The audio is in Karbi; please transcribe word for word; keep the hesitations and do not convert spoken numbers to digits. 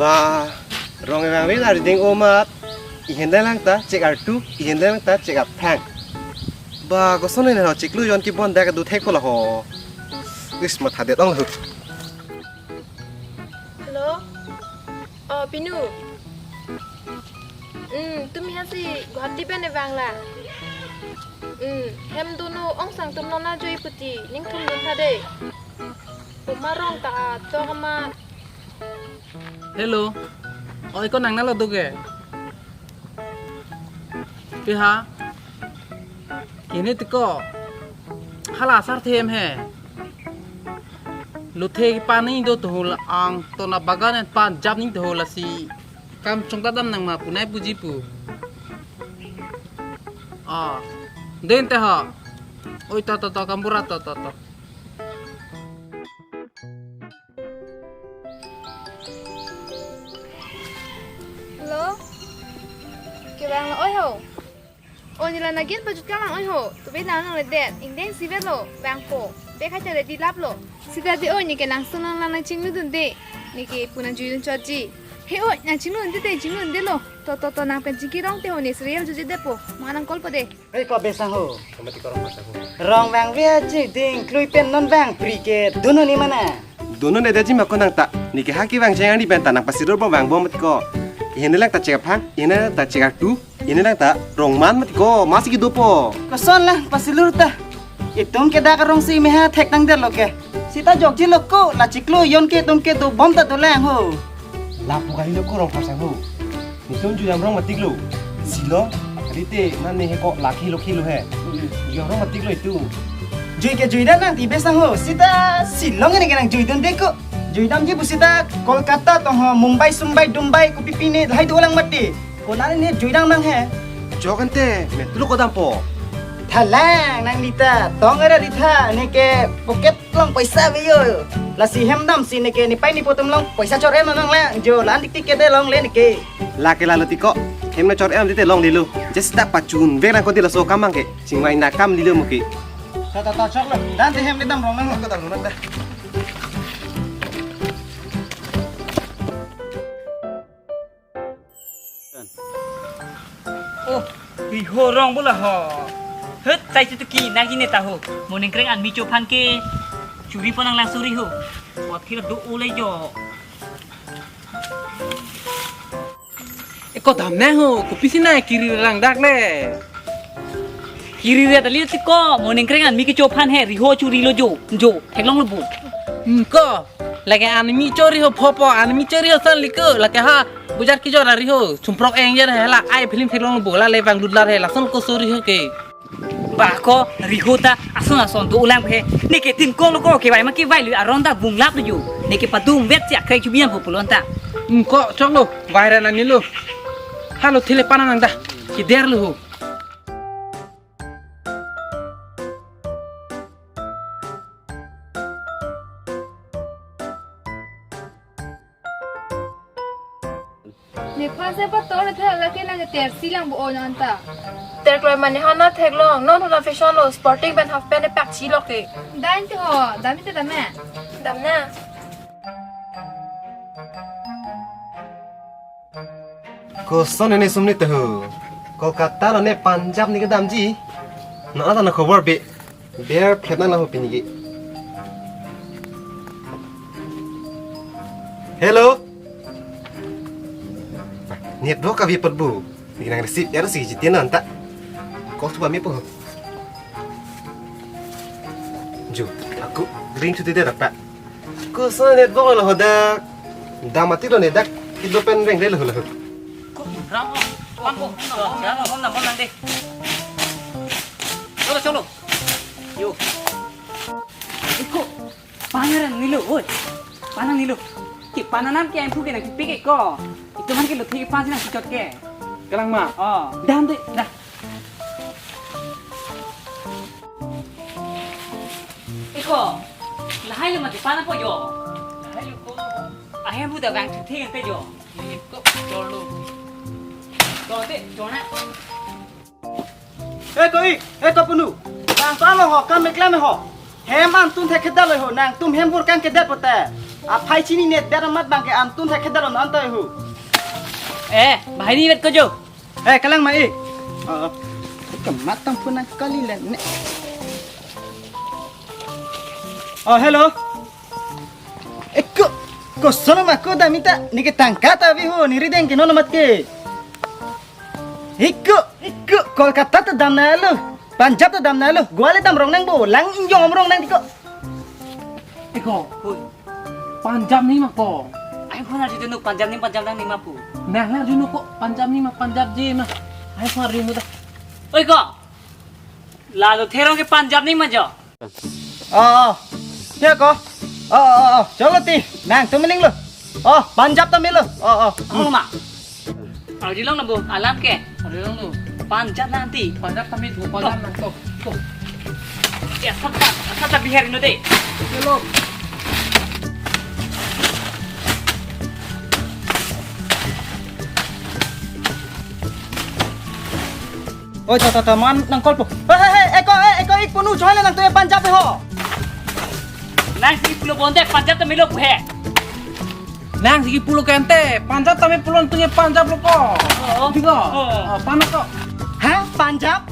Ba, rong vangve na rideng omat. Ihin dai lang ta chek artu, ihin dai lang ta chek aphan. Ba, koson ne ho chiklo jon kibon dak do thek pula ho. Is matha det ong ho. Hello? Oh, Pinu. Hmm, tumi hasi Guwahati pen vang la. Hmm, hem dono ongsang tum nona joi puti, ning thum dun tha de. Uma rong ta to kama. Hello. Oi, ko nang nalo do ke? Pi ha? Kini tiko. Hala asar them he. Lothe pani do to hol ang to na bagan en pan jap ni to hol asi. Kam chongta dam nang ma punai puji pu. Ah. Den te ha. Oi, to to to, kambura to to to. Hello? Kevang lo oi ho. O nila nagin pajut kang lang oi ho. Tube lang nang le det. Ingdeng si vet lo. Vang po. Be khacha ready lap lo. Sita de oi, neke nang sung lang lang nang chinglu dun de. Neke pu nang jui dun chotji. He oi, nang chinglu dun de, chinglu dun de lo. To to to, nang pen chingki rong te ho, ne serial juji de po. Ma nang call po de. Hei, ko besang ho. Kemati ko rong pasang ho. Rong vangve achi ding klui pen non vang pri ke dunu ni mana? Dunu ne daji ma ko nang ta. Neke ha kevang jeng ani pen ta nang pasilur bom vang bom mati ko. Ihin lang ta chek aphan, ihin ta chek artu, ihin lang ta rong man mati ko. Masi kedo po. Koson lang pasilur ta. Itum ke dak rong si meha thek nang det lo ke. Sita jokji lo ko, la chiklo jon ke itum ke dobom ta dolang ho. Lapu kali lo ko rong pasang ho. Nitum jui dam rong matik lo. Silo, arite nane he ko lakhi lo khilo he. Jui dam rong matik lo itum. Jui ke jui dam nang ti besang ho. Sita Shillong ne ke nang jui dun de ko. Jui damji pu sita Kolkata tong ho, Mumbai, Sumbai, Dumbai, kopi pine lahai do lang mati. Ko nane ne jui dam nang he. Jok ante, me tulo ko dam po. Thalang nang lita, tong era ritha, neke pocket long paisa ve yo. Lasi hem dam si neke nipai nipo atum long paisa chor em nang lang. Jo la-an dik tik ke de long le neke. Lake lalo tiko. Hem na chor em tite long lilo. Just ta pachun vek nang ko ti laso kam mang ke. Chingvai na kam lilo mo ke. Ta ta ta chok lo. Dan te hem ne dam rong nang. Ko dam rong nang da. Oh, Riho rong bola ho. Het, tai chutuki nangji ne ta ho. Mo ningkreng an mi cho aphan ke churi pon nang lang suri ho. Wat khira do ole jo. Eko dam nang ho, kopisi nang kiri rang dak le. Kiri re tali tiko, mo ningkreng an mi kecho aphan he, Riho churi lo jo, jo, theklong lo bo. Hmm, ko, lake an mi chori ho phopo, an mi chori ho san liko, lake ha, bujar kijor ari ho, chumprok eng jar he la, ai film theklong lo bo, la le bang dudlar he, lason ko sori ho ke. Ba ko, Riho ta, ason ason do ulang he, neke tin ko lo ko, kevai ma kevai lo, aron ta bunglap lo jo, neke padum vet si akrek chubian ho pulon ta. Hmm, ko, chok lo, vai ra nang ni lo. Halo thile pana nang da, kider lo ho. Nephan se pator tha lake nang ter si lang bo on anta. Ter kloi mane hana theklong, non hana fashion lo, sporting pen half pant pak chi lo ke. Dan to ho, dam ite dam na. Dam na. Koson ne sumni tehu. Kolkata lo ne Punjab ni kedamji. Na ata na khobor be. Ber phet na lahu pini ke. Hello. Network abi pot bu. Ni nang receive ya si jitian anta. Call tu kami po. Ju, aku ring chuti dera pak. Koson network lo hodak. Dam mati lo ne dak. Kido pen reng deh lo lo. Ko ram ho. Pam ko. Ko ram ho, nam ho, nam de. Cholo, cholo. Yo. Iko. Panang nilo, oi. Panang nilo. Ke panang nam ke amphu ke nang kipik iko. Iko man ke lo thik pan si nang sikot ke. Kalang ma. Oh. Dam de. Dah. Iko, lahai lo mati pana po jo. Lahai lo ko. Ahem hu da bang thu thik ante jo. Iko, cholo. To te, chona. Eh, ko ik, eh, ko punu. Bang ta lo ho, kam meklem ho. Hem an tum thek kedat lo ho, nangtum hem bur kang kedat pote. Aphai chini net der amat bangke antun thek keder on antai hu. Eh, bahai ni bet ko jo. Eh, kalang ma e. Oh, kemat tang punang kali le ne. Oh, hello. Eko, koson ma ko damita, neke tangka ta avi ho, ne rideng ke non amat ke. Eko, eko, Kolkata ta damnanglo, Punjab ta damnanglo, Goa le damrong nang bo, lang ingjong amrong nang tiko. Eko, hoi. Punjab ni ma ko. Ai phone arju nuk Punjab ni Punjab nang ni ma pu. Nang arju nuk ko Punjab ni ma Punjab ji ma. Ai phone arju nuk ta. Oi ko. Lalo Therong ke Punjab ni ma jo. Oh, oh. Ya ko. Oh, oh, oh, oh. Cholo ti. Nang tu miling lo. Oh, Punjab ta melo. Oh, oh. Ang ma. Arjulong na bo, alam ke. Arjulong lo. Punjab nanti. Punjab ta melo, Punjab nang to. To. Ya, sab ta, sab ta Bihar ino de. Chalo. Oi, to, to, to, man nang call po. Hei, hei, hei, eko, hei, eko, ik punu, choi le nang tu Punjab ho. Nang si pulo bonde, Punjab ta melo he. Nang si pulo kente, Punjab ta me pulo tu Punjab lo ko. Oh. Digo. Oh. Oh, pana ko. Ha, Punjab?